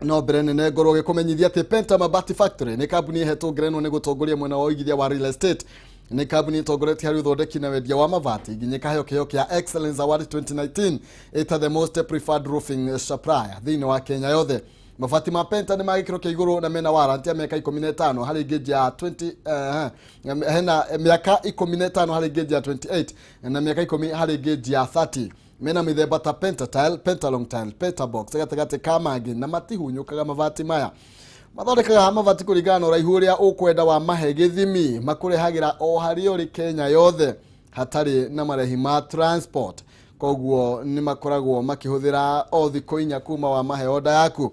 No mbere nene ngorwo gĩkũmenyithia atĩ Penta Mabati Factory nĩ kambuni ĩhetwo ngerenwa nĩ gũtongoria mwena wa ũigithia wa real estate. Nĩ kambuni ĩtongoretie harĩ ũthondeki na wendia wa mabati nginya ĩkaheo kĩheo kĩa Excellence Award 2019 ĩta the most preferred roofing supplier thĩinĩ wa Kenya yothe. Mabati ma Penta nĩ ma gĩkĩro kĩa igũrũ na mena warranty ya mĩaka 15 harĩ ngĩnji ya 20, hena mĩaka 15 harĩ ngĩnji ya 28 na mĩaka 10 harĩ ngĩnji ya 30. Mena mĩthemba ta pentatile, pentalong tile, pentabox gatagatĩ ka mangĩ, na matihunyũkaga. Mabati maya mathondekaga mabati kũringana na ũraihu ũrĩa ũkwenda wa mahe gĩthimi. Makũrehagĩra o harĩa ũrĩ Kenya yothe hatarĩ na marĩhi ma transport, koguo nĩ makoragwo makĩhũthĩra o thikũ 4 kuma wa mahe oda yaku.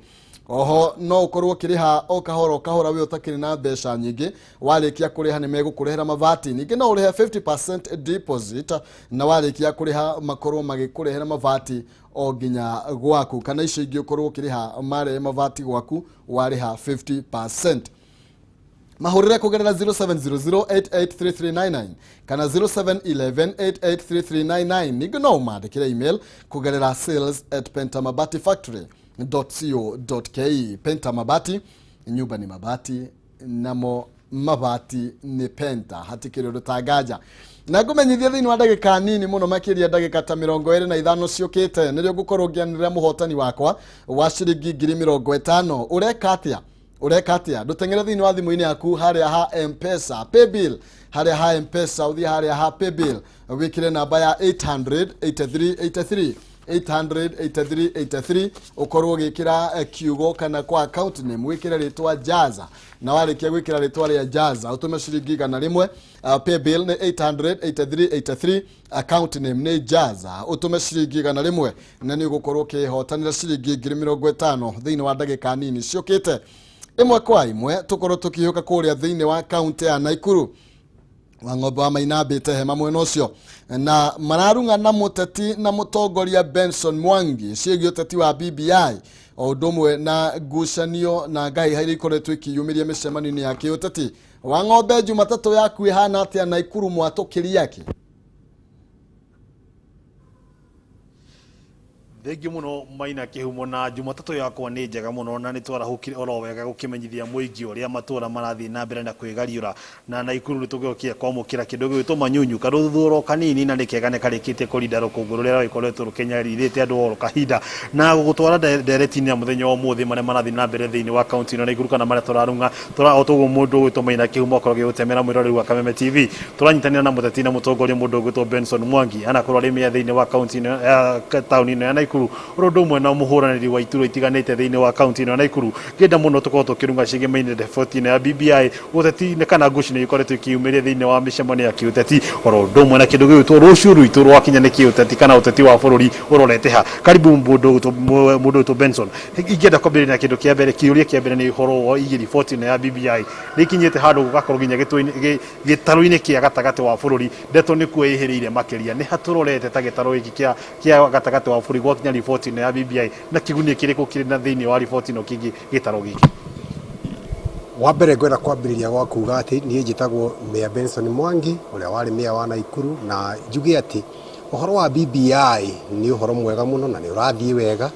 Oho no ũkorwo ũkĩrĩha o kahora o kahora wĩ ũtakĩrĩ na mbeca nyingĩ. Warĩkia kũrĩha nĩ megũkũrehera mabati. Ningĩ no ũrĩhe 50% deposit, na warĩkia kũrĩha makorwo magĩkũrehera mabati o nginya gwaku, kana icio ingĩ ũkorwo ũkĩrĩha marehe mabati gwaku warĩha 50%. Mahũrĩre kũgerera 0700883399 kana 0711883399. Ningĩ no ũmandĩkĩre email kũgerera sales@pentamabatifactory.co.ke. Penta Mabati, nyumba ni mabati, namo mabati nĩ Penta, hatikĩrĩ ũndũ ta nganja. Na ngũmenyithia thĩinĩ wa ndagĩka nini mũno makĩria, ndagĩka ta 25 ciũkĩte, nĩrĩo ngũkorwo ngĩanĩrĩra mũhotani wakwa wa ciringi 50,000. Ũreka atĩa? Ũreka atĩa? Ndũteng'ere thĩinĩ wa thimũ-inĩ yaku harĩa ha Mpesa paybill, harĩa ha Mpesa ũthiĩ harĩa ha paybill, wĩkĩre namba ya 883 83, 883 83, ũkorwo ũgĩkĩra kiugo kana kwa account name wĩkĩre rĩtwa Jaza, na warĩkia gwĩkĩra rĩtwa rĩa Jaza ũtũme ciringi 100. Paybill nĩ 883 83, account name nĩ Jaza, ũtũme ciringi 100 na nĩ ũgũkorwo ũkĩhotanĩra ciringi 50,000 thĩinĩ wa ndagĩka nini ciũkĩte. Ĩmwe kwa ĩmwe tũkorwo tũkĩhiũka kũrĩa thĩinĩ wa kaunti ya Naikuru. Wang'ombe wa Mainambĩte hema mwena ũcio na mararung'a na mũteti na mũtongoria Benson Mwangi ciĩgiĩ ũteti wa BBI, o ũndũ ũmwe na ngucanio na ngahĩha iria ikoretwo ikĩyumĩria mĩcemanio-inĩ ya kĩũteti. Wang'ombe, Jumatatũ yaku ĩhana atĩa Naikuru? Mwatũkĩria kĩ? Thengiũ mũno, Maina Kĩhumo, na Jumatatũ yakwa nĩ njega mũno na nĩ twarahũkire oro wega gũkĩmenyithia mũingĩ ũrĩa matũra marathiĩ na mbere na kwĩgariũra. Na Naikuru nĩ tũgĩokire kwamũkĩra kĩndũ gĩgwĩtwo manyunyu karũthũro kanini, na nĩ kega nĩ karĩkĩtie kũrinda rũkũngũ rũrĩa rũgĩkoretwo rũkĩnyarirĩte andũ oro kahinda. Na gũgũtwara ndereti-inĩ ya mũthenya wa ũmũthĩ, marĩa marathiĩ na mbere thĩinĩ wa kaunti ĩno ya Naikuru kana marĩa tũrarung'a tũra o toguo mũndũ ũgwĩtwo Maina Kĩhumo akorwo agĩgũtemera. Mwĩroreri wa Kameme TV, tũranyitanĩra na mũteti na mũtongoria mũndũ ũgwĩtwo Benson Mwangi, anakorwo arĩ meya thĩinĩ wa kaunti ĩno ya taũni ĩno ya Naikuru, ũndũ ũndũ ũmwe na mũhũranĩri wa iturwa itiganĩte thĩinĩ wa kaunti ĩno ya Naikuru. Ngĩenda mũno tũkorwo tũkĩrunga ciĩgemaine riboti ĩno ya BBI, ũteti nĩ kana ngucanio ikoretwo ikĩyumĩria thĩinĩ wa mĩcemanio ya kĩũteti, oro ũndũ ũmwe na kĩndũ gĩgwĩtwo rũciũ rwitũ rwakinya nĩ kĩũteti kana ũteti wa bũrũri ũrorete ha. Karibu, mũndũ ũgwĩtwo Benson. Ingĩenda kwambĩrĩria na kĩndũ kĩa mbere, kĩũria kĩa mbere nĩ ũhoro wa ĩgiĩ riboti ĩno ya BBI. Nĩ ikinyĩte handũ gũgakorwo nginya gĩtarũ-inĩ kĩa gatagatĩ wa bũrũri, ndeto nĩkuo ĩhĩrĩire makĩria. Nĩ hatũrorete ta gĩtarũ gĩkĩ kĩa gatagatĩ wa bũrũri gwakinya riboti ĩno ya BBI, na kĩguni kĩrĩkũ kĩrĩ na thĩinĩ wa riboti ĩno kĩgiĩ gĩtarũ gĩkĩ? Wa mbere ngwenda kwambĩrĩria gwa kuga atĩ niĩ njĩtagwo Mayor Benson Mwangi, ũrĩa warĩ mayor wa Naikuru, na njuge atĩ ũhoro wa BBI nĩ ũhoro mwega mũno na nĩ ũrathiĩ wega,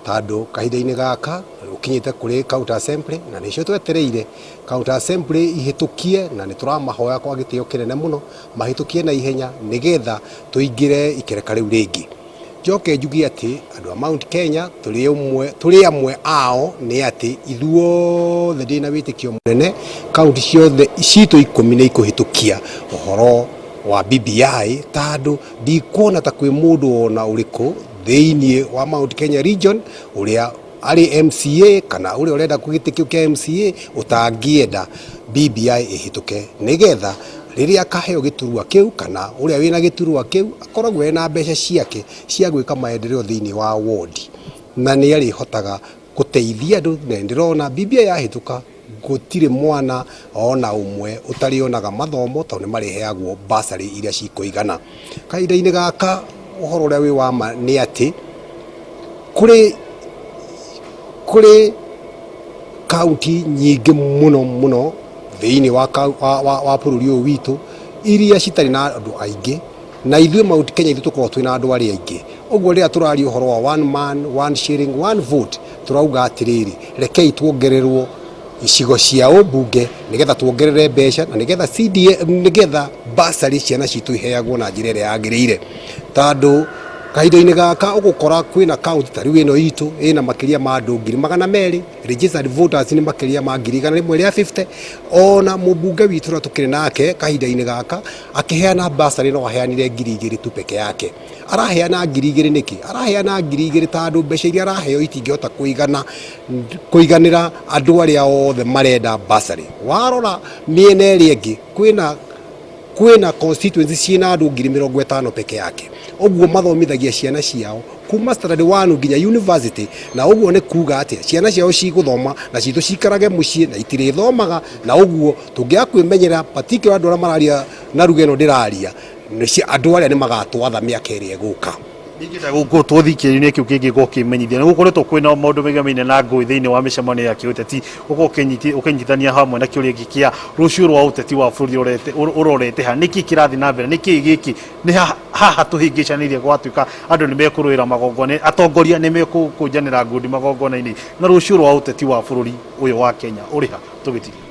tondũ kahinda-inĩ gaka ũkinyĩte kũrĩ county assembly na nĩcio twetereire county assembly ihĩtũkie, na nĩ tũramahoya kwa gĩtĩo kĩnene mũno mahĩtũkie na ihenya nĩgetha tũingĩre ikereka rĩu rĩngĩ. Njoke njuge atĩ andũ a Mount Kenya tũrĩ ũmwe, tũrĩ amwe ao, nĩ atĩ ithuothe ndĩna wĩtĩkio mũnene kaunti ciothe citũ 10 nĩ ikũhĩtũkia ũhoro wa BBI, tondũ ndikuona ta kwĩ mũndũ ona ũrĩkũ thĩinĩ wa Mount Kenya region ũrĩa arĩ MCA kana ũrĩa ũrenda gĩtĩ kĩu kĩa MCA ũtangĩenda BBI ĩhĩtũke, nĩgetha rĩrĩa akaheo gĩturwa kĩu kana ũrĩa wĩna gĩturwa kĩu akoragwo ena mbeca ciake cia gwĩka maendeleo thĩinĩ wa wodi, na nĩ arĩhotaga gũteithia andũ. Na ndĩrona BBI yahĩtũka gũtirĩ mwana ona ũmwe ũtarĩonaga mathomo, tondũ nĩ marĩheagwo basarĩ iria cikũigana. Kahinda-inĩ gaka ũhoro ũrĩa wĩ wa ma nĩ atĩ kũrĩ kaunti nyingĩ mũno mũno thĩinĩ wa bũrũri ũyũ witũ iria citarĩ na andũ aingĩ, na ithuĩ Mount Kenya ithuĩ tũkoragwo twĩna andũ arĩa aingĩ. Ũguo rĩrĩa tũraria ũhoro wa one man, one shilling, one vote, Tũrauga atĩrĩrĩ, rekei tuongererwo icigo cia ũmbunge nĩgetha tuongerere mbeca na nĩgetha CDA, nĩgetha basarĩ ciana citũ iheagwo na njĩra ĩrĩa yagĩrĩire. Tondũ kahinda-inĩ gaka ũgũkora kwĩna kaunti ta rĩu ĩno itũ ĩna makĩria ma andũ 200,000, registered voters nĩ makĩria ma 150,000. Ona mũmbunge witũ ũrĩa tũkĩrĩ nake kahinda-inĩ gaka akĩheana basarĩ no aheanire 2,000 tu peke yake. Araheana 2,000 nĩkĩ? Araheana 2,000 tondũ mbeca iria araheo itingĩhota kũiganĩra andũ arĩa othe marenda basarĩ. Warora mĩena ĩrĩa ĩngĩ kwĩna constituency ciĩna andũ 50,000 peke yake. Ũguo mathomithagia ciana ciao kuma standard 1 nginya university, na ũguo nĩ kuga atĩa ciana ciao cigũthoma na citũ cikarage mũciĩ na itirĩthomaga. Na ũguo tũngĩaga kwĩmenyera, particular andũ arĩa mararia na ruga ĩno ndĩraria, andũ arĩa nĩ magatwatha mĩaka ĩrĩa ĩgũka. Ningĩenda gũtwo kĩũria kĩu kĩngĩkorwo kĩmenyithia nĩ gũkoretwo kwĩna maũndũ maigamaine na ngũĩ thĩinĩ wa mĩcemanio ya kĩũteti, gũkorwo ũkĩnyitithania hamwe na kĩũria gĩkĩ kĩa rũciũ rwa ũteti wa bũrũri ũrorete ha, nĩkĩ kĩrathiĩ na mbere, nĩkĩ gĩkĩ nĩ haha tũhĩngĩcanĩirie gwatuĩka andũ nĩ mekũrũĩra magongona, atongoria nĩ mekũkũnjanĩra ngundi magongona-inĩ, na rũciũ rwa ũteti wa bũrũri ũyũ wa Kenya ũrĩ ha tũgĩtiria?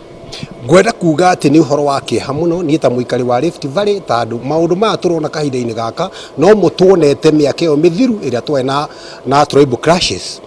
Ngwenda kuga atĩ nĩ ũhoro wa kĩeha mũno niĩ ta mũikari wa Rift Valley, tondũ maũndũ maya tũrona kahinda-inĩ gaka no mo tuonete mĩaka ĩyo mĩthiru ĩrĩa twarĩ na tribal clashes.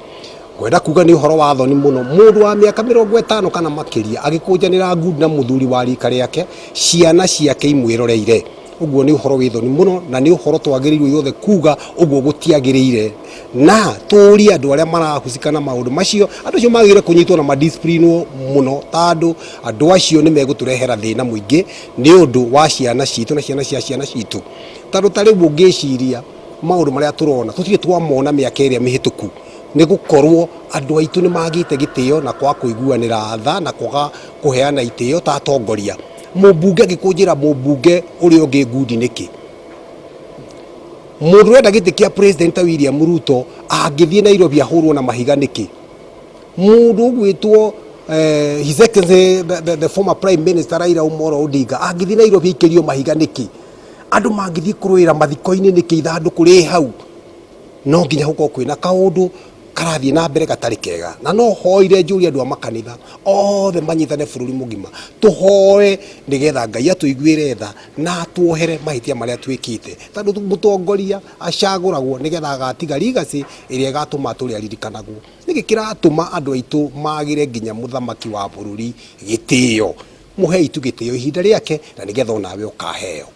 Ngwenda kuga nĩ ũhoro wa thoni mũno mũndũ wa mĩaka 50 kana makĩria agĩkũnjanĩra ngundi na mũthuri wa rika rĩake, ciana ciake imwĩroreire. Ũguo nĩ ũhoro wĩ thoni mũno na nĩ ũhoro twagĩrĩirwo ithuothe kuga ũguo gũtiagĩrĩire, na tũrie andũ arĩa marahusika na maũndũ macio. Andũ acio magĩrĩire kũnyitwo na madisciplinwo mũno, tondũ andũ acio nĩ megũtũrehera thĩna mũingĩ nĩ ũndũ wa ciana citũ na ciana cia ciana citũ. Tondũ ta rĩu ũngĩciria maũndũ marĩa tũrona tũtirĩ twamona mĩaka ĩrĩa mĩhĩtũku, nĩ gũkorwo andũ aitũ nĩ magĩte gĩtĩo na kwaga kũiguanĩra tha na kwaga kũheana itĩo ta atongoria. Mũmbunge agĩkũnjĩra mũmbunge ũrĩa ũngĩ ngundi nĩkĩ? Mũndũ ũrenda gĩtĩ kĩa president ta William Ruto angĩthiĩ Nairobi ahũrwo na mahiga nĩkĩ? Mũndũ ũgwĩtwo His Excellency the former Prime Minister Raila Amolo Odinga angĩthiĩ Nairobi aikĩrio mahiga nĩkĩ? Andũ mangĩthiĩ kũrũĩra mathiko-inĩ nĩkĩ ithandũkũ rĩ hau? No nginya gũkorwo kwĩna kaũndũ karathiĩ na mbere gatarĩ kega. Na no hoire njũrie andũ a makanitha othe manyitane bũrũri mũgima, tũhoe nĩgetha Ngai atũiguĩre tha na atuohere mahĩtia marĩa twĩkĩte, tondũ mũtongoria acagũragwo nĩgetha agatiga legacy ĩrĩa ĩgatũma atũre aririkanagwo. Nĩkĩ kĩratũma andũ aitũ magĩre nginya mũthamaki wa bũrũri gĩtĩo? Mũhei tu gĩtĩo ihinda rĩake na nĩgetha onawe ũkaheo.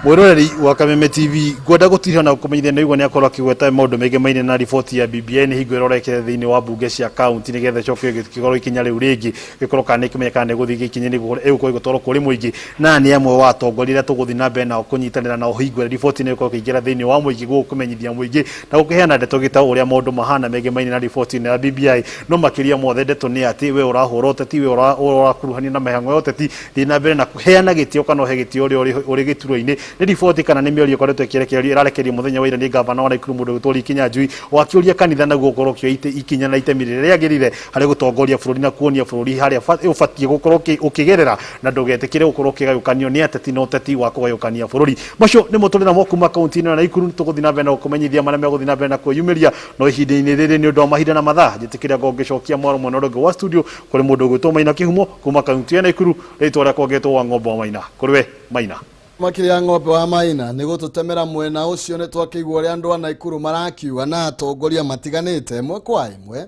Mwĩroreri wa Kameme TV, ngwenda gũtirihia na gũkũmenyithia nĩ ũigua nĩ akorwo akĩgweta maũndũ maingĩ maine na riboti ya BBI nĩ hingo ĩrorekete thĩinĩ wa mbunge cia kaunti nĩgetha ĩcoke gĩkorwo ikinya rĩu rĩngĩ gĩkorwo kana nĩ kĩmenye kana nĩ gũthiĩ ikinya ĩgũkorwo ĩgĩtwarwo kũrĩ mũingĩ. Na nĩ amwe wa atongoria arĩa tũgũthiĩ na mbere nao kũnyitanĩra nao hingo ĩrĩa riboti ĩno ĩgũkorwo ĩkĩingĩra thĩinĩ wa mũingĩ gũkũmenyithia mũingĩ na gũkĩheana ndeto gĩtaũ ũrĩa maũndũ mahana megemainie na riboti ĩno ya BBI. No makĩria mothe ndeto nĩ atĩ we ũrahũra ũteti, we ũrakuruhanio na mĩhang'o ya ũteti, thiĩ na mbere na kũheana gĩtĩo kana ũhe gĩtĩo ũrĩa ũrĩ gĩturwa-inĩ. Nĩ riboti kana nĩ mĩario ĩkoretwo ĩkĩrekererio ĩrarekererio mũthenya wa ira nĩ gavana wa Naikuru mũndũ ũgwĩtwo Lee Kinyanjui, wakĩũria kanitha naguo ũkorwo ũkĩoya ikinya na itemi rĩrĩa rĩagĩrĩire harĩ gũtongoria bũrũri na kuonia bũrũri harĩa ũbatiĩ gũkorwo ũkĩgerera, na ndũgetĩkĩre gũkorwo ũkĩgayũkanio nĩ ateti na ũteti wa kũgayũkania bũrũri. Macio nĩmo tũrĩ namo kuma kaunti-inĩ ya Naikuru. Tũgũthiĩ na mbere na gũkũmenyithia marĩa megũthiĩ na mbere na kwĩyumĩria, no ihinda-inĩ rĩrĩ nĩ ũndũ wa mahinda na mathaa njĩtĩkĩria ngorwo ngĩcokia mwaro mwena ũrĩa ũngĩ wa studio kũrĩ mũndũ ũgwĩtwo Maina Kĩhumo kuma kaunti ya Naikuru. Rĩtwa rĩakwa ngĩtwo wa Ng'ombe wa Maina. Kũrĩ we Maina. Makĩria Ng'ombe wa Maina nĩ gũtũtemera mwena ũcio. Nĩ twakĩigua ũrĩa andũ a Naikuru marakiuga na atongoria matiganĩte ĩmwe kwa ĩmwe.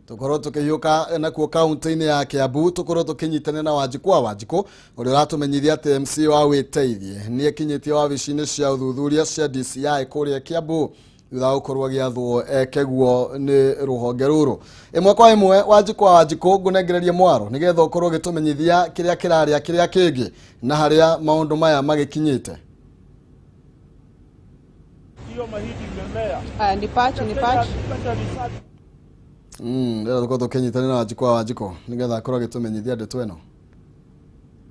Tũkorwo tũkĩhiũka nakuo kaunti-inĩ ya Kiambu, tũkorwo tũkĩnyitanĩra na Wanjikũ wa Wanjikũ ũrĩa ũratũmenyithia atĩ MC wa Wĩteithie nĩ ekinyĩtie wabici-inĩ cia ũthuthuria cia DCI kũrĩa Kiambu thutha wa gũkorwo agĩathwo ekeguo nĩ rũhonge rũrũ. Ĩmwe kwa ĩmwe Wanjikũ wa Wanjikũ, ngũnengererie mwaro nĩgetha ũkorwo ũgĩtũmenyithia kĩrĩa kĩrarĩa kĩrĩa kĩngĩ na harĩa maũndũ maya magĩkinyĩte. Ni patch, ni patch. Ndĩrenda tũkorwo tũkĩnyitanĩra na Wanjikũ wa Wanjikũ nĩgetha akorwo agĩtũmenyithia ndeto ĩno.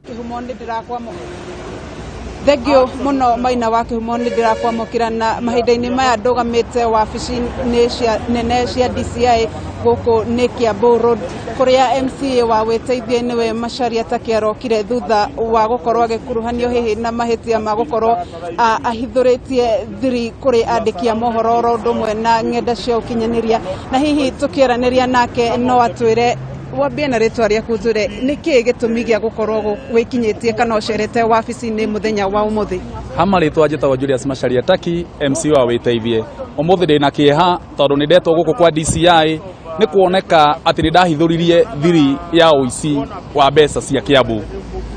Kĩhumo nĩ ndĩrakwamũkĩra. Thengio muno Maina wa Kihumo, nĩ ndĩrakwamũkĩra na mahinda-inĩ maya ndũgamĩte wabici-inĩ cia nene cia DCI gũkũ nĩ Kiambu Road, kũrĩa MCA wa Wĩteithie nĩwe Macharia Taki arokire thutha wa gũkorwo agĩkuruhanio hihi na mahĩtia ma gũkorwo ahithũrĩtie thiri kũrĩ andĩki a mohoro oro ũndũ ũmwe na ng'enda cia ũkinyanĩria. Na hihi tũkĩaranĩria nake no atwĩre, wambie na rĩtwa rĩaku, twĩre nĩkĩĩ gĩtũmi gĩa gũkorwo wĩkinyĩtie kana ũcerete wabici-inĩ mũthenya wa ũmũthĩ? Hama rĩtwa njĩtagwo Julius Macharia Taki, MC wa Wĩteithie. Ũmũthĩ ndĩna kĩeha tondũ nĩ ndetwo gũkũ kwa DCI nĩ kuoneka atĩ nĩ ndahithũririe thiri ya ũici wa mbeca cia Kiambu.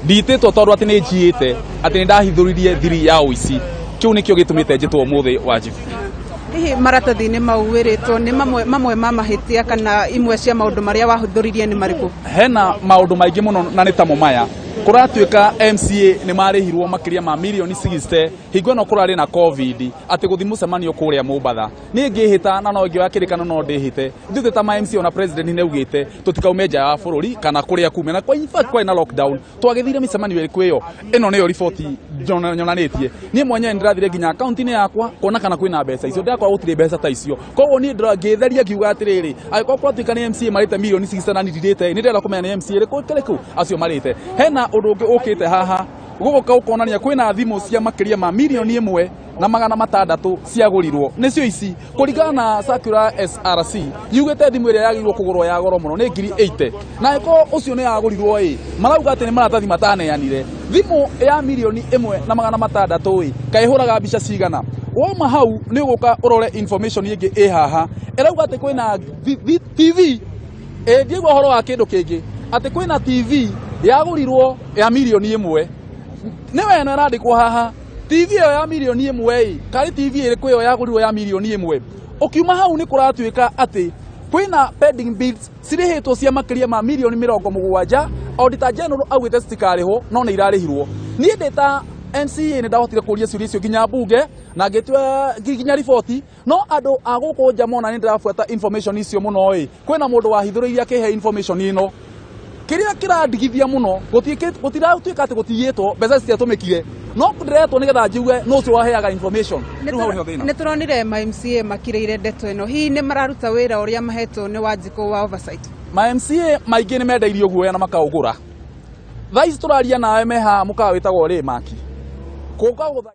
Nditĩtwo tondũ atĩ nĩ njiĩte, atĩ nĩ ndahithũririe thiri ya ũici. Kĩu nĩkĩo gĩtũmĩte njĩtwo ũmũthĩ wa Chief. Hihi maratathi-inĩ mau wĩrĩtwo nĩ mamwe ma mahĩtia kana imwe cia maũndũ marĩa wahũthũririe nĩ marĩkũ? Hena maũndũ maingĩ mũno na nĩ tamo maya. Kũratuĩka MCA nĩ marĩhirwo makĩria ma mirioni 60 hingo ĩno kũrarĩ na COVID, atĩ gũthiĩ mũcemanio kũrĩa Mombatha. Niĩ ngĩhĩta na no ngĩoya kĩrĩkano no ndĩhĩte, ithuĩ ta ma MCA ona president nĩ augĩte tũtikaume nja ya bũrũri kana kũrĩa kume, na kwa in fact kwarĩ na lockdown, twagĩthire mĩcemanio ĩrĩkũ ĩyo? Ĩno nĩyo riboti nyonanĩtie. Niĩ mwenyewe nĩndĩrathire nginya akaunti-inĩ yakwa kuona kana kwĩna mbeca icio, ndĩrakora gũtirĩ mbeca ta icio. Koguo niĩ ngĩtheria ngiuga atĩrĩrĩ, angĩkorwo kwatuĩka nĩ MCA marĩte mirioni 60 na niĩ ndirĩte, nĩ ndĩrenda kũmenya nĩ MCA ĩrĩkũ kĩrĩkũ acio marĩte. Hena ũndũ ũngĩ ũkĩte haha gũgũka ũkonania kwĩna thimũ cia makĩria ma 1,600,000 ciagũrirwo, nĩcio ici kũringana na circular SRC yugĩte thimũ ĩrĩa yagĩrĩirwo kũgũrwo ya goro mũno nĩ 80,000, na angĩkorwo ũcio nĩ yagũrirwo ĩ marauga atĩ nĩ maratathi mataneanire. Thimũ ya 1,600,000 ĩ kaĩ ĩhũraga mbica cigana? Woma hau nĩ ũgũka ũrore information ĩngĩ ĩ haha ĩrauga atĩ kwĩna TV, ĩ ndiaigua ũhoro wa kĩndũ kĩngĩ, atĩ kwĩna TV yagũrirwo ya 1,000,000. Nĩwe ĩno ĩrandĩkwo haha TV ĩyo ya 1,000,000 ĩ karĩ TV ĩrĩkũ ĩyo yagũrirwo ya 1,000,000? Ũkiuma hau nĩ kũratuĩka atĩ kwĩna pending bills cirĩhĩtwo cia makĩria ma 70,000,000. Auditor General augĩte citikarĩhwo no nĩ irarĩhirwo. Niĩ ndĩ ta MCA nĩ ndahotire kũria ciũria icio nginya mbunge na ngĩtua nginya riboti, no andũ a gũkũ nja mona nĩ ndĩrabuata information icio mũno ĩ kwĩna mũndũ wahithũrĩirie akĩhe information ĩno. Kĩrĩa kĩrandigithia mũno, gũtiratuĩka atĩ gũtiyĩtwo, mbeca citiatũmĩkire, no ndĩretwo nĩgetha njigue nũ ũcio waheaga information. Rĩu hau nĩho thĩna. Nĩ tũronire ma MCA makirĩire ndeto ĩno, hihi nĩ mararuta wĩra ũrĩa mahetwo nĩ Wanjikũ wa oversight? Ma MCA maingĩ nĩ mendeirio guoya na makaũgũra. Thaa ici tũraria nawe me haha mũkawa wĩtagwo Rĩmaki. Kũka gũtha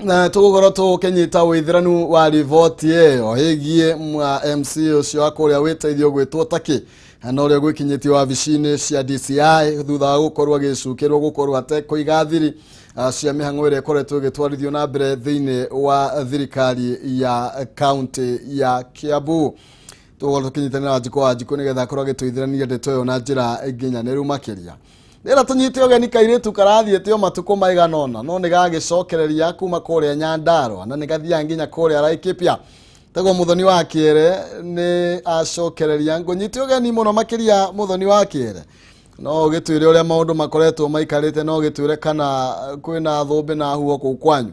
Na tũgũkorwo tũkĩnyita ũithĩranu wa riboti ĩyo ĩgiĩ MC ũcio wa kũrĩa Wĩteithio gwĩtwo Taki na ũrĩa gwĩkinyĩtio wabici-inĩ cia DCI thutha wa gũkorwo agĩcukĩrwo gũkorwo atekũiga thiri cia mĩhang'o ĩrĩa ĩkoretwo ĩgĩtwarithio na mbere thĩinĩ wa thirikari ya kaunti ya Kiambu. Tũgũkorwo tũkĩnyitanĩra Wanjikũ wa Wanjikũ nĩgetha akorwo agĩtũithĩrania ndeto ĩyo na njĩra nginyanĩru makĩria. Rĩra tũnyite ũgeni kairĩtu karathiĩte o matukũ maigana ũna no nĩ gagĩcokereria kuma kũrĩa Nyandarua na nĩ gathiaga nginya kũrĩa Laikipia. Taguo Mũthoni wa Kĩere nĩ acokereria. Ngũnyite ũgeni mũno makĩria Mũthoni wa Kĩere, no ũgĩtwĩre ũrĩa maũndũ makoretwo maikarĩte, no ũgĩtwĩre kana kwĩna thũmbĩ na huho kũu kwanyu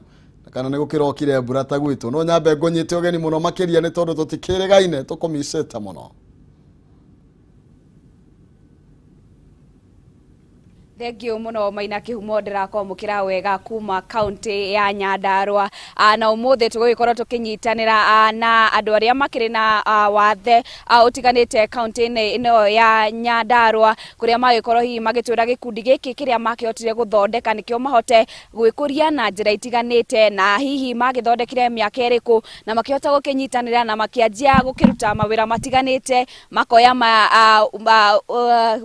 kana nĩ gũkĩrokire mbura ta gwitũ. No nyambe ngũnyite ũgeni mũno makĩria nĩ tondũ tũtikĩrĩgaine, tũkũmicĩte mũno. Thengio muno Maina Kihumo, ndĩrakwamũkĩra wega kuma kaunti ya Nyandarua, na ũmũthĩ tũgũgĩkorwo tũkĩnyitanĩra na andũ arĩa makĩrĩ na wathe ũtiganĩte kaunti-inĩ ĩno ya Nyandarua, kũrĩa magĩkorwo hihi magĩtwĩra gĩkundi gĩkĩ kĩrĩa makĩhotire gũthondeka nĩkĩo mahote gwĩkũria na njĩra itiganĩte, na hihi magĩthondekire mĩaka ĩrĩkũ na makĩhota gũkĩnyitanĩra na makĩanjia gũkĩruta mawĩra matiganĩte, makoya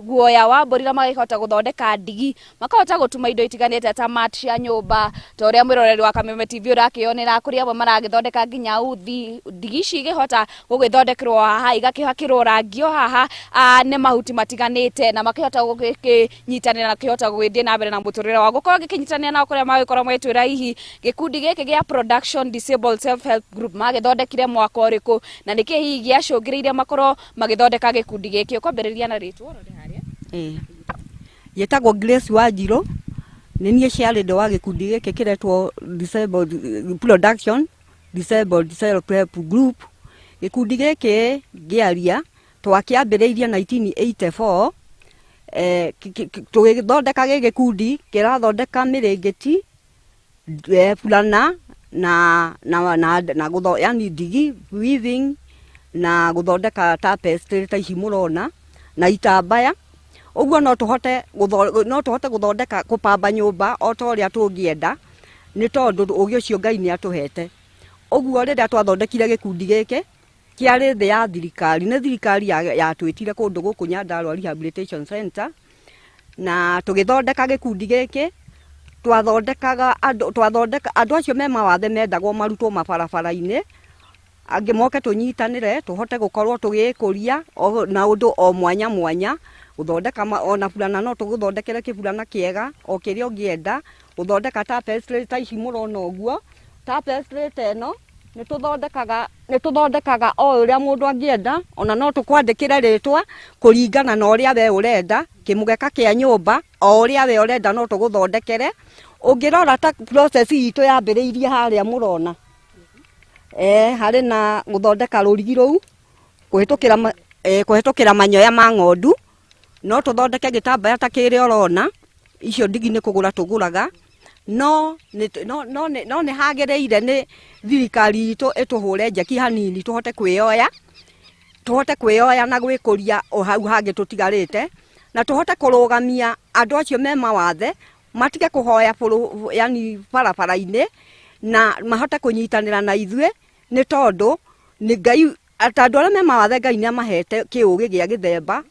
guoya wa mbũri na magĩhota gũthondeka ndigi, makahota gũtuma indo itiganĩte ta mat cia nyũmba, ta ũrĩa mwĩroreri wa Kameme TV ũrakĩonera, kũrĩ amwe maragĩthondeka nginya uthi. Ndigi ici igĩhota gũgĩthondekerwo haha, igakĩhakĩrwo rangi o haha nĩ mahuti matiganĩte, na makĩhota gũgĩkĩnyitanĩra na makĩhota gũgĩthiĩ na mbere na mũtũrĩre wao. Gũkorwo ngĩkĩnyitanĩra nao kũrĩa magĩkorwo magĩtwĩra hihi gĩkundi gĩkĩ gĩa Production Disabled Self Help Group magĩthondekire mwaka ũrĩkũ na nĩkĩ hihi gĩacũngĩrĩirie makorwo magĩthondeka gĩkundi gĩkĩ. Ũkwambĩrĩria na rĩtwa ũrore harĩa. Njĩtagwo Grace Wanjirũ, nĩ niĩ chairlady wa gĩkundi gĩkĩ kĩretwo Disabled Production Disabled Self Help Group. Gĩkundi gĩkĩ ngĩaria twakĩambĩrĩirie 1984. Tũgĩthondeka gĩgĩkundi kĩrathondeka mĩrĩngĩti, burana na na na na gũtho yani ndigi weaving na gũthondeka tapestry ta ici mũrona na itambaya. Ũguo no tũhote gũthondeka, kũpamba nyũmba o ta ũrĩa tũngĩenda, nĩ tondũ ũgĩ ũcio Ngai nĩ atũhete. Ũguo rĩrĩa twathondekire gĩkundi gĩkĩ, kĩarĩ thĩ ya thirikari, nĩ thirikari yatwĩtire kũndũ gũkũ Nyandarua Rehabilitation Center, na tũgĩthondeka gĩkundi gĩkĩ. Twathondekaga andũ, twathondeka andũ acio me mawathe mendagwo marutwo mabarabara-inĩ, angĩ moke tũnyitanĩre, tũhote gũkorwo tũgĩkũria na ũndũ o mwanya mwanya, gũthondeka ona burana, no tũgũthondekere kĩburana kĩega o kĩrĩa ũngĩenda, gũthondeka tapestry ta ici mũrona ũguo. Tapestry ta ĩno nĩ tũthondekaga o ũrĩa mũndũ angĩenda, ona no tũkwandĩkĩre rĩtwa kũringana na ũrĩa we ũrenda, kĩmũgeka kĩa nyũmba o ũrĩa we ũrenda no tũgũthondekere. Ũngĩrora ta process itũ yambĩrĩirie harĩa mũrona harĩ na gũthondeka rũrigi rũu kũhĩtũkĩra manyoya ma ng'ondu. No tũthondeke gĩtambaya ta kĩrĩa ũrona. Icio ndigi nĩ kũgũra tũgũraga, no nĩ hagĩrĩire nĩ thirikari itũ ĩtũhũre njeki hanini, tũhote kwĩyoya na gwĩkũria o hau hangĩ tũtigarĩte, na tũhote kũrũgamia andũ acio me mawathe matige kũhoya bũrũ yani barabara-inĩ, na mahote kũnyitanĩra na ithuĩ, nĩ tondũ nĩ Ngai ta andũ arĩa me mawathe Ngai nĩ amahete kĩũgĩ gĩa gĩthemba.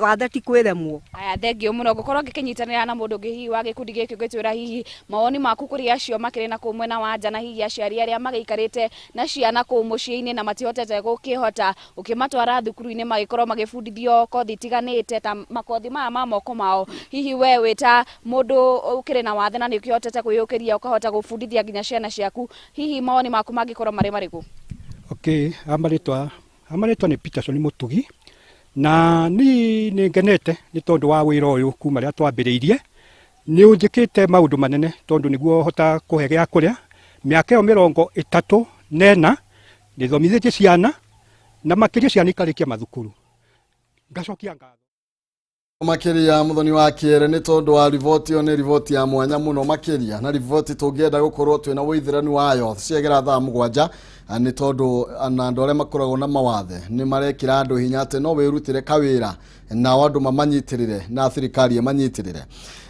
Wathe ti kwĩremwo. Aya, thengio mũno. Ngũkorwo ngĩkĩnyitanĩra na mũndũ ũngĩ hihi wa gĩkundi gĩkĩ, ũngĩtwĩra hihi mawoni maku kũrĩ acio makĩrĩ na kũu mwena wa nja, na hihi aciari arĩa magĩikarĩte na ciana kũu mũciĩ-inĩ na matihotete gũkĩhota gũkĩmatwara thukuru-inĩ magĩkorwo magĩbundithio kothi itiganĩte ta makothi maya ma moko mao. Hihi we wĩ ta mũndũ ũkĩrĩ na wathe na nĩ ũkĩhotete kwĩyũkĩria, ũkahota gũbundithia nginya ciana ciaku, hihi mawoni maku mangĩkorwo marĩ marĩkũ? Okay, amarĩtwa nĩ Peterson Mũtugi, na ni nĩ ngenete nĩ tondũ wa wĩra ũyũ. Kuma rĩrĩa twambĩrĩirie nĩ ũnjĩkĩte maũndũ manene, tondũ nĩguo hota kũhe gĩa kũrĩa. Mĩaka ĩyo 34 nĩthomithĩtie ciana, na makĩria ciana ikarĩkia mathukuru. Ngacokia ngatho Makĩria Mũthoni wa Kĩere nĩ tondũ wa riboti ĩyo. Nĩ riboti ya mwanya mũno makĩria, na riboti tũngĩenda gũkorwo twĩna ũithĩranu wayo ciagera thaa 7, nĩ tondũ na andũ arĩa makoragwo na mawathe nĩ marekĩra andũ hinya atĩ no wĩrutĩre kawĩra, nao andũ mamanyitĩrĩre na thirikari ĩmanyitĩrĩre.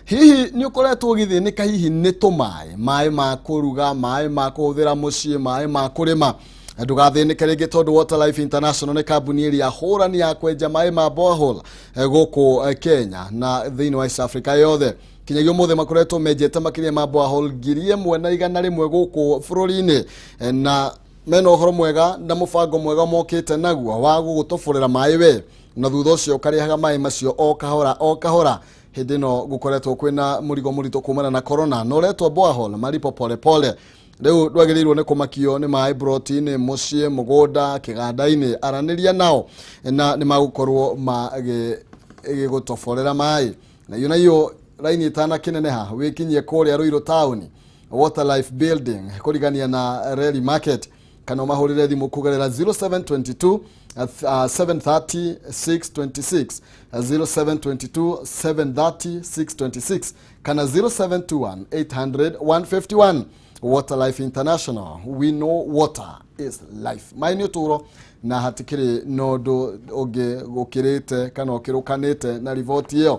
Hihi nĩ ũkoretwo ũgĩthĩnĩka hihi nĩ tũmaĩ, maĩ ma kũruga, maĩ ma kũhũthĩra mũciĩ, maĩ ma kũrĩma? Ndũgathĩnĩke rĩngĩ, tondũ Water Life International nĩ kambuni ĩrĩa hũrani ya kwenja maĩ ma borehole gũkũ Kenya na thĩinĩ wa East Africa yothe. Kinyagia ũmũthĩ makoretwo menjete makĩria ma borehole 1,100 gũkũ bũrũri-inĩ, na mena ũhoro mwega na mũbango mwega mokĩte naguo wa gũgũtoborera maĩ we, na thutha ũcio ũkarĩhaga maĩ macio o kahora o kahora. Hĩndĩ ĩno gũkoretwo kwĩna mũrigo mũritũ kumana na corona, na ũretwo borehole malipo pole pole. Rĩu ndwagĩrĩirwo nĩ kũmakio nĩ maĩ broti-inĩ, mũciĩ, mũgũnda, kĩganda-inĩ. Aranĩria nao na nĩ magũkorwo magĩgũtoborera maĩ. Na iyo nayo raini ĩtanakĩneneha, wĩkinyie kũrĩa Ruiru taũni, Water Life Building, kũrigania na Reli Market, kana ũmahũrĩre thimũ kũgerera 0722 730 626, 0722 730 626 kana 0721 800 151. Water Life International, we know water is life. Maĩ nĩ ũtũũro, na hatikĩrĩ na ũndũ ũngĩ gũkĩrĩte kana ũkĩrũkanĩte na riboti ĩyo.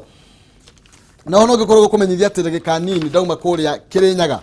Na ona ũngĩkorwo gũkũmenyithia atĩ ndagĩka nini ndauma kũrĩa Kĩrĩnyaga,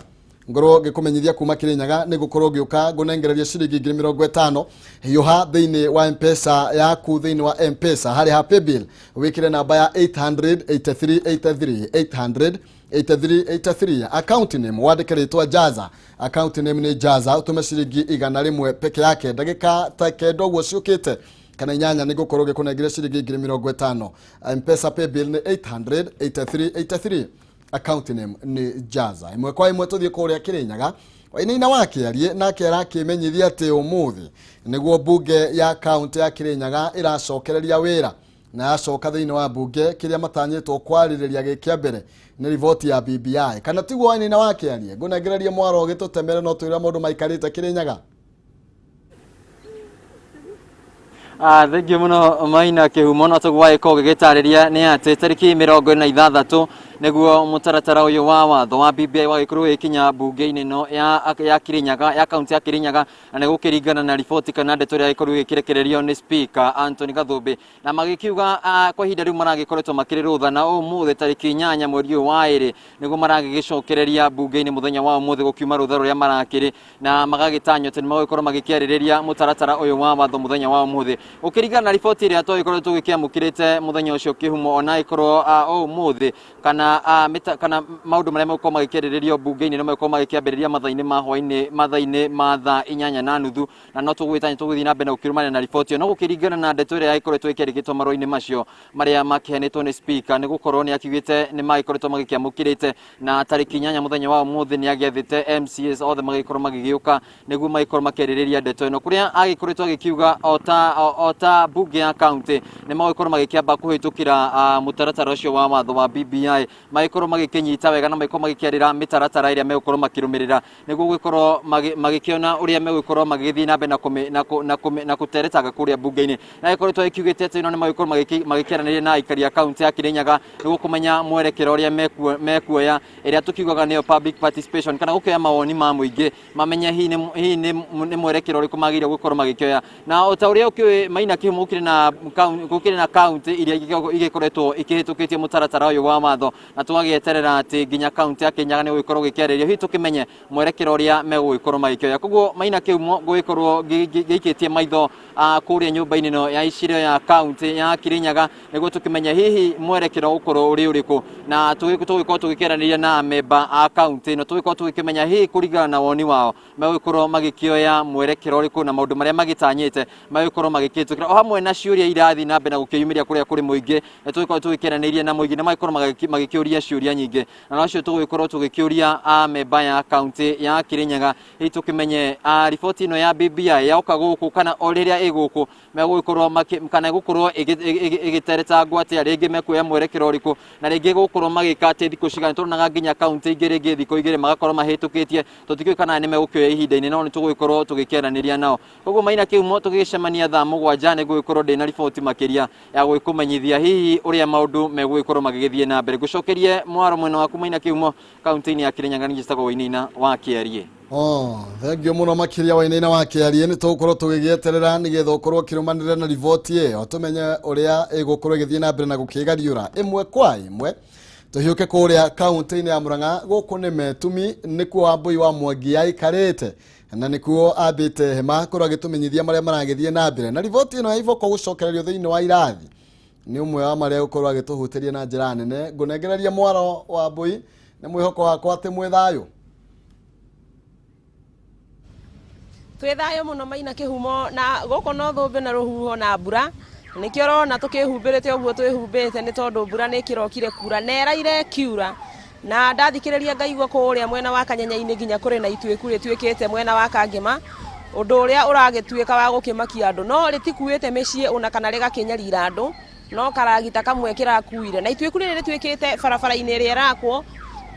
ngorwo ngĩkũmenyithia kuma Kĩrĩnyaga nĩ ngũkorwo ngĩũka ngũnengereria ciringi 50,000. Hiũha thĩinĩ wa Mpesa yaku, thĩinĩ wa Mpesa harĩ ha paybill wĩkĩre namba ya 883 83, 800 8383. Account name wandĩke rĩtwa Jaza, account name nĩ Jaza, ũtũme ciringi 100 peke yake. Ndagĩka ta 9 ũguo ciũkĩte kana 8 nĩ ngũkorwo ngĩkũnengera ciringi 50,000. Mpesa paybill nĩ 883 83, account name nĩ Jaza. Ĩmwe kwa ĩmwe tũthiĩ kũrĩa Kĩrĩnyaga, Wainaina wa Kĩarie nake arakĩmenyithia atĩ ũmũthĩ nĩguo mbunge ya kaunti ya Kĩrĩnyaga ĩracokereria wĩra, na yacoka thĩinĩ wa mbunge kĩrĩa matanyĩtwo kwarĩrĩria gĩ kĩa mbere nĩ riboti ya BBI. Kana tiguo, Wainaina wa Kĩarie? Ngũnengererie mwaro ũgĩtũtemere no twĩre maũndũ maikarĩte Kĩrĩnyaga. Thengiũ mũno Maina Kĩhumo. No tũguo wagĩkorwo ũgĩgĩtarĩria nĩ atĩ tarĩki 46 nĩguo mũtaratara ũyũ wa watho wa BBI wagĩkorwo ũgĩkinya mbunge-inĩ ĩno ya Kirinyaga, ya kaunti ya Kirinyaga, na nĩ gũkĩringana na riboti kana ndeto ĩrĩa ĩgĩkorwo ĩgĩkĩrekererio nĩ Speaker Anthony Gathumbi, na magĩkiuga kwa ihinda rĩu maragĩkoretwo makĩrĩ rũtha, na ũmũthĩ tarĩki 8 mweri ũyũ wa 2 nĩguo maragĩgĩcokereria mbunge-inĩ mũthenya wa ũmũthĩ gũkiuma rũtha rũrĩa marakĩrĩ, na magagĩtanywo atĩ nĩmagũgĩkorwo magĩkĩarĩrĩria mũtaratara ũyũ wa watho mũthenya wa ũmũthĩ gũkĩringana na riboti ĩrĩa twagĩkorwo tũgĩkĩamũkĩrĩte mũthenya ũcio Kĩhumo. Ona ĩkorwo ũmũthĩ kana kana maũndũ marĩa megũkorwo magĩkĩarĩrĩrio mbunge-inĩ nĩ megũkorwo magĩkĩambĩrĩria mathaa-inĩ ma hwaĩ-inĩ, mathaa-inĩ ma thaa 8:30, na no tũgwĩtanya tũgũthiĩ na mbere na gũkĩrũmanĩra na riboti ĩyo. No gũkĩringana na ndeto ĩrĩa yagĩkoretwo ĩkĩandĩkĩtwo marũa-inĩ macio marĩa makĩheanĩtwo nĩ Speaker, nĩ gũkorwo nĩ akiugĩte nĩ magĩkoretwo magĩkĩamũkĩrĩte, na tarĩki 8 mũthenya wa ũmũthĩ nĩ agĩathĩte MCAs othe magĩkorwo magĩgĩũka nĩguo magĩkorwo makĩarĩrĩria ndeto ĩno, kũrĩa agĩkoretwo agĩkiuga ota mbunge ya kaunti nĩ magũgĩkorwo magĩkĩamba kũhĩtũkĩra mũtaratara ũcio wa watho wa BBI, magĩkorwo magĩkĩnyita wega na magĩkorwo magĩkĩarĩra mĩtaratara ĩrĩa megũkorwo makĩrũmĩrĩra nĩguo gũgĩkorwo magĩkĩona ũrĩa megũkorwo magĩgĩthiĩ na mbere na kũteretanga kũrĩa mbunge-inĩ. Na gĩkoretwo ĩkiugĩte atĩ ĩno nĩ magĩkorwo magĩkĩaranĩria na aikari a kaunti ya Kirinyaga nĩguo kũmenya mwerekero ũrĩa mekuoya, ĩrĩa tũkiugaga nĩyo public participation, kana gũkĩoya mawoni ma mũingĩ mamenye hihi nĩ mwerekero ũrĩkũ magĩrĩire gũkorwo magĩkĩoya. Na o ta ũrĩa ũkĩũĩ Maina Kĩhumo, gũkĩrĩ na kaunti iria igĩkoretwo ikĩhĩtũkĩtie mũtaratara ũyũ wa watho, na tũgagĩeterera atĩ nginya kaunti ya Kirinyaga nĩ gũgĩkorwo gĩkĩarĩrio hihi tũkĩmenye mwerekero ũrĩa megũgĩkorwo magĩkĩoya. Koguo Maina Kĩhumo gũgĩkorwo gĩikĩtie maitho kũrĩa nyũmba-inĩ ĩno ya icirio ya kaunti ya Kirinyaga nĩguo tũkĩmenye hihi mwerekero ũkorwo ũrĩ ũrĩkũ, na tũgĩkorwo tũgĩkĩaranĩria na amemba a kaunti ĩno tũgĩkorwo tũgĩkĩmenya hihi kũringana na woni wao megũgĩkorwo magĩkĩoya mwerekero ũrĩkũ na maũndũ marĩa magĩtanyĩte megũgĩkorwo magĩkĩhĩtũkĩra, o hamwe na ciũria irathiĩ na mbere na gũkĩyumĩria kũrĩa kũrĩ mũingĩ. Nĩ tũgĩkorwo tũgĩkĩaranĩria na mũingĩ na magĩkorwo magĩkĩũria ciũria nyingĩ, na nocio tũgũgĩkorwo tũgĩkĩũria amemba ya kaunti ya Kirinyaga hihi tũkĩmenye riboti ĩno ya BBI yoka gũkũ kana o rĩrĩa ĩgũkũ megũgĩkorwo kana ĩgũkorwo ĩgĩteretangwo atĩa, rĩngĩ mekuoya mwerekero ũrĩkũ, na rĩngĩ gũkorwo magĩka atĩ thikũ cigana. Tũronaga nginya kaunti ingĩ rĩngĩ thikũ igĩrĩ magakorwo mahĩtũkĩtie, tũtikĩũĩ kana nĩ megũkĩoya ihinda-inĩ, no nĩ tũgũgĩkorwo tũgĩkĩaranĩria nao. Koguo Maina Kĩhumo tũgĩgĩcemania thaa 7 nĩ gũgĩkorwo ndĩna riboti makĩria ya gũgĩkũmenyithia hihi ũrĩa maũndũ megũgĩkorwo magĩgĩthiĩ na mbere. Ngũcokerie mwaro mwena waku Maina Kĩhumo, kaunti-inĩ ya Kirinyaga, nĩ njĩtagwo Wainaina wa Kĩarie. Thengiũ mũno makĩria Wainaina wa Kĩarie. Nĩ tũgũkorwo tũgĩgĩeterera nĩgetha ũkorwo ũkĩrũmanĩrĩra na riboti ĩyo tũmenye ũrĩa ĩgũkorwo ĩgĩthiĩ na mbere na gũkĩgariũra ĩmwe kwa ĩmwe. Tũhiũke kũrĩa kaunti-inĩ ya Murang'a, gũkũ nĩ Metumi, nĩkuo Wambui wa Mwangi aikarĩte na nĩkuo ambĩte hema kũrĩa agĩtũmenyithia marĩa maragĩthiĩ na mbere. Na riboti ĩno ya iboko gũcokererio thĩinĩ wa irathi nĩ ũmwe wa marĩa gũkorwo agĩtũhutĩria na njĩra nene. Ngũnengereria mwaro Wambui, nĩ mwĩhoko wakwa atĩ mwĩ thayũ. Twĩ thayũ mũno Maina Kĩhumo, na gũkũ no thũmbĩ na rũhuho na mbura, nĩkĩo ũrona tũkĩhumbĩrĩte ũguo twĩhumbĩte, nĩ tondũ mbura nĩ ĩkĩrokire kura na ĩraire ĩkiura, na ndathikĩrĩria ngaigua kũrĩa mwena wa Kanyenya-inĩ nginya kũrĩ na ituĩku rĩtuĩkĩte mwena wa Kangĩma, ũndũ ũrĩa ũragĩtuĩka wa gũkĩmakia andũ, no rĩtikuĩte mĩciĩ ona kana rĩgakĩnyarira andũ, no karagita kamwe kĩrakuire. Na ituĩku rĩrĩ rĩtuĩkĩte barabara-inĩ ĩrĩa ĩrakwo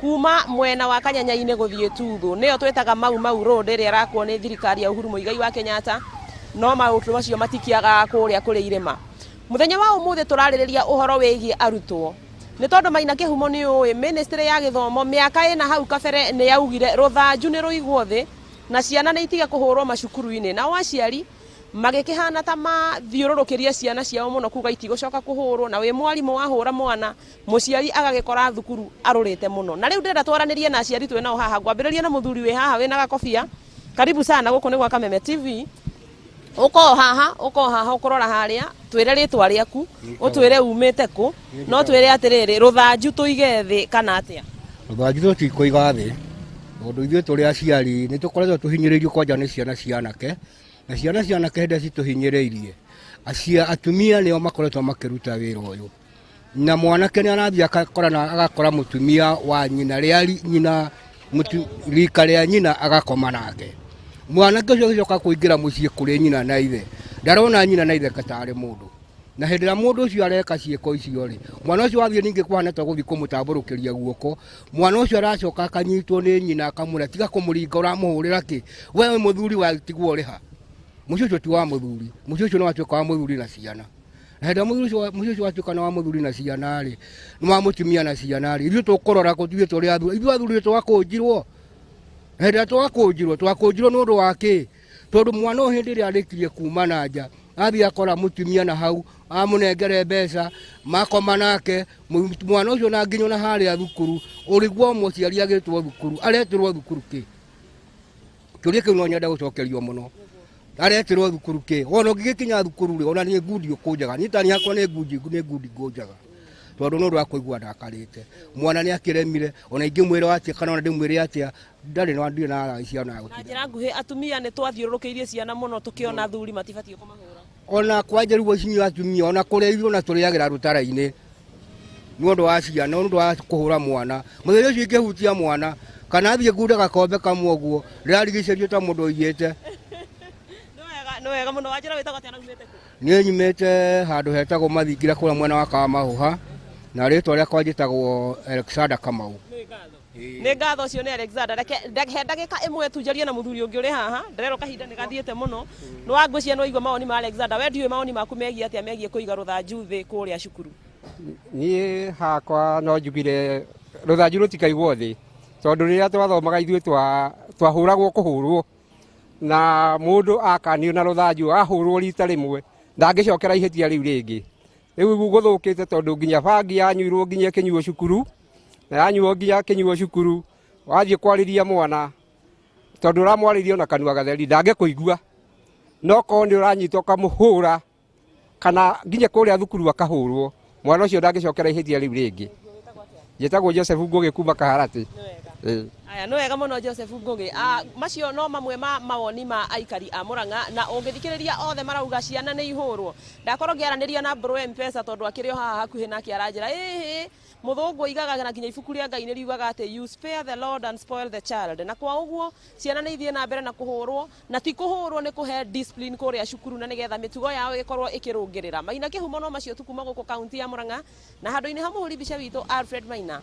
kuma mwena wa Kanyenya-inĩ gũthiĩ Tuthũ, nĩyo twĩtaga Mau Mau Road ĩrĩa ĩrakwo nĩ thirikari ya Uhuru Muigai wa Kenyatta, no maũndũ macio matikĩagaga kũrĩa kũrĩ irĩma. Mũthenya wa ũmũthĩ tũrarĩrĩria ũhoro wĩgiĩ arutwo, nĩ tondũ Maina Kĩhumo nĩ ũĩ ministry ya gĩthomo mĩaka ĩna hau kabere nĩ yaugire rũthanju nĩ rũigwo thĩ na ciana nĩ itige kũhũrwo macukuru-inĩ, nao aciari magĩkĩhana ta mathiũrũrũkĩria ciana ciao mũno kuga itigũcoka kũhũrwo, na wĩ mwarimũ wahũra mwana mũciari agagĩkora thukuru arũrĩte mũno. Na rĩu ndĩrenda twaranĩrie na aciari twĩ nao haha, ngwambĩrĩria na mũthuri wĩ haha wĩna gakobia. Karibu sana gũkũ nĩ gwa Kameme TV. Ũkorwo haha, ũkorwo haha ũkũrora harĩa, twĩre rĩtwa rĩaku, ũtwĩre umĩte kũ, no twĩre atĩrĩrĩ, rũthanju tũige thĩ kana atĩa? Rũthanju tũtikũiga thĩ, tondũ ithuĩ tũrĩ aciari nĩ tũkoretwo tũhinyĩrĩirio kwanja nĩ ciana cia anake, na ciana cia anake hĩndĩ ĩrĩa citũhinyĩrĩirie, atumia nĩo makoretwo makĩruta wĩra ũyũ. Na mwanake nĩ arathiĩ agakora mũtumia wa nyina rĩa nyina, rika rĩa nyina agakoma nake. Mwanake ũcio agĩcoka kũingĩra mũciĩ kũrĩ nyina na ithe, ndarona nyina na ithe tarĩ mũndũ. Na hĩndĩ ĩrĩa mũndũ ũcio areka ciĩko icio rĩ, mwana ũcio athiĩ ningĩ kũhana ta gũthiĩ kũmũtambũrũkĩria guoko, mwana ũcio aracoka akanyitwo nĩ nyina akamwĩra tiga kũmũringa ũramũhũrĩra kĩ, we wĩ mũthuri watigwo ũrĩ ha. Mũciĩ ũcio ti wa mũthuri, mũciĩ ũcio nĩ watuĩka wa mũthuri na ciana. Na hĩndĩ ĩrĩa mũthuri ũcio mũciĩ ũcio watuĩka nĩ wa mũthuri na ciana rĩ, nĩ wa mũtumia na ciana rĩ, ithuĩ tũkũrora kũ ithuĩ tũrĩ athuri, ithuĩ athuri nĩ twakũnjirwo. Na hĩndĩ ĩrĩa twakũnjirwo, twakũnjirwo nĩ ũndũ wa kĩ? Tondũ mwana ũyũ hĩndĩ ĩrĩa arĩkirie kuma na nja, athiĩ akora mũtumia na hau, amũnengere mbeca, makoma nake, mwana ũcio na nginya ona harĩa thukuru, ũrĩguo mũciari agĩtwo thukuru, aretĩrwo thukuru kĩ? Kĩũria kĩu no nyende gũcokerio mũno. Aretĩrwo thukuru kĩ? Wona ũngĩgĩkinya thukuru rĩ, ona niĩ ngundi ũkũnjaga. Niĩ tani hakwa nĩ ngundi, nĩ ngundi ngũnjaga. Tondũ nĩ ũndũ wa kũigua ndakarĩte. Mwana nĩ akĩremire, ona ingĩmwĩra atĩa kana ona ndĩmwĩre atĩa, ndarĩ na ndirĩ na araĩ ciana Na njĩra nguhĩ atumia nĩ twathiũrũrũkĩirie ciana mũno tũkĩona athuri matibatiĩ kũmahũra. Ona kwanja rĩu inyuĩ atumia ona kũrĩa ithuĩ ona tũrĩagĩra rũtara-inĩ nĩ ũndũ wa ciana, nĩ ũndũ wa kũhũra mwana. Mũthenya ũcio ingĩhutia mwana kana thiĩ ngunde gakombe kamwe ũguo, ndĩrarigicĩrio ta mũndũ ũiyĩte. Nĩ wega mũno. Wanjĩra wĩtagwo atĩa na umĩte kũ? Niĩ nyumĩte handũ hetagwo Mathingira kũrĩa mwena wa Kamahũha, na rĩtwa rĩakwa njĩtagwo Alexander Kamau. Nĩ ngatho. Ũcio nĩ Alexander. Reke he ndagĩka ĩmwe tu njarie na mũthuri ũngĩ ũrĩ haha. Ndĩrerwo kahinda nĩ gathiĩte mũno. Nĩ wa ngwĩciria nĩ waigua mawoni ma Alexander. We ndiũĩ mawoni maku megiĩ atĩa megiĩ kũiga rũthanju thĩ kũrĩa cukuru? Niĩ hakwa no njugire rũthanju rũtikaigwo thĩ, tondũ rĩrĩa twathomaga ithuĩ twahũragwo kũhũrwo, na mũndũ akanio na rũthanju ahũrwo rita rĩmwe ndangĩcokera ihĩtia rĩu rĩngĩ. Rĩu gũthũkĩte tondũ nginya bangi yanyuirwo nginya ĩkĩnyuo cukuru, na yanyuo nginya ĩkĩnyuo cukuru, wathiĩ kwarĩria mwana tondũ ũramwarĩria ona kanua gatheri ndangĩkũigua, no korwo nĩ ũranyitwo ũkamũhũra kana nginya kũrĩa thukuru akahũrwo, mwana ũcio ndangĩcokera ihĩtia rĩu rĩngĩ. Njĩtagwo Joseph Ngũgĩ kuma Kaharatĩ. Aya, nĩ wega mũno Joseph Ngũgĩ. Macio no mamwe ma mawoni ma aikari a Murang'a, na ũngĩthikĩrĩria othe marauga ciana nĩ ihũrwo. Ndakorwo ngĩaranĩria na Bro M-Pesa tondũ akĩrĩ o haha hakuhĩ nake aranjĩra ĩhĩ mũthũngũ oigaga na nginya ibuku rĩa Ngai nĩ riugaga atĩ you spare the Lord and spoil the child, na kwa ũguo ciana nĩ ithiĩ na mbere na kũhũrwo, na ti kũhũrwo nĩ kũhe discipline kũrĩa cukuru, na nĩgetha mĩtugo yao ĩgĩkorwo ĩkĩrũngĩrĩra. Maina Kĩhumo no macio tu kuma gũkũ kaunti ya Murang'a, na handũ-inĩ ha mũhũri mbica witũ Alfred Maina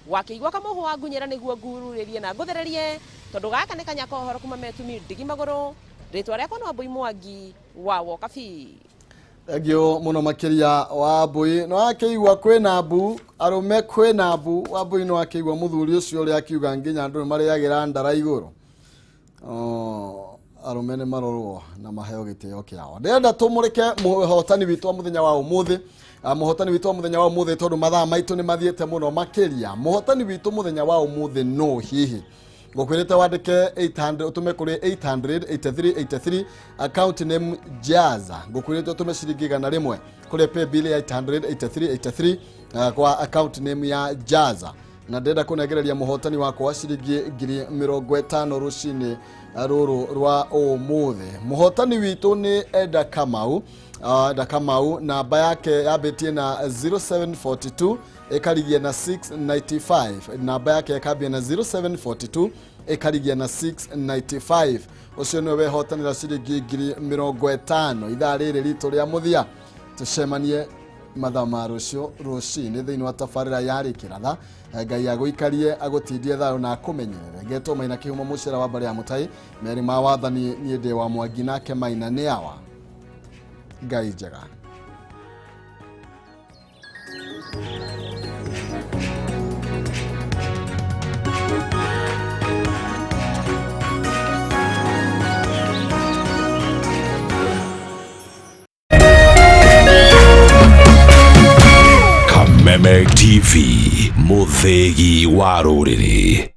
wakĩigua kamũhũ wa ngunyĩra nĩguo ngururĩrie na ngũthererie, tondũ gaka nĩ kanya ka ũhoro kuma metumi ndigi magũrũ. Rĩtwa rĩakwa nĩ Wambui Mwangi wa Wokabi. Thengio mũno makĩria Wambui. Nĩ wakĩigua kwĩna mbu arũme, kwĩna mbu. Wambui nĩ wakĩigua mũthuri ũcio ũrĩa akiuga nginya andũ nĩ marĩagĩra ndara igũrũ. Arũme nĩ marorwo na maheo gĩtĩo kĩao. Ndĩrenda tũmũrĩke mũhotani witũ wa mũthenya wa ũmũthĩ. Mũhotani witũ wa mũthenya wa ũmũthĩ, tondũ mathaa maitũ nĩ mathiĩte mũno makĩria. Mũhotani witũ mũthenya wa ũmũthĩ no hihi ngũkwĩrĩte wandĩke 800 ũtũme kũrĩ 883 83 account name Jaza. Ngũkwĩrĩte ũtũme ciringi 100 kũrĩ paybill ya 883 83 kwa account name ya Jaza, na ndĩrenda kũnengereria mũhotani wakwa wa ciringi 50,000 rũcinĩ rũrũ rwa ũmũthĩ. Mũhotani witũ nĩ Eda Kamau. Eda Kamau, namba yake yambĩtie na 0742 ĩkarigia na 695. Namba yake ĩkambia na 0742 ĩkarigia na 695. Ũcio nĩwe wehotanĩra ciringi 50,000 ithaa rĩrĩ ritũ rĩa mũthia. Tũcemanie mathaa ma rũciũ rũcinĩ thĩinĩ wa tabarĩra ya Rĩkĩratha. Ngai agũikarie, agũtindie thayũ na akũmenyerere. Ngetwo Maina Kĩhumo, mũcera wa mbarĩ ya Mũtai merĩ ma wathani. Niĩ ndĩ wa Mwangi nake Maina nĩ awa. Ngai njega. Kameme TV, mũthĩgi wa rũrĩrĩ.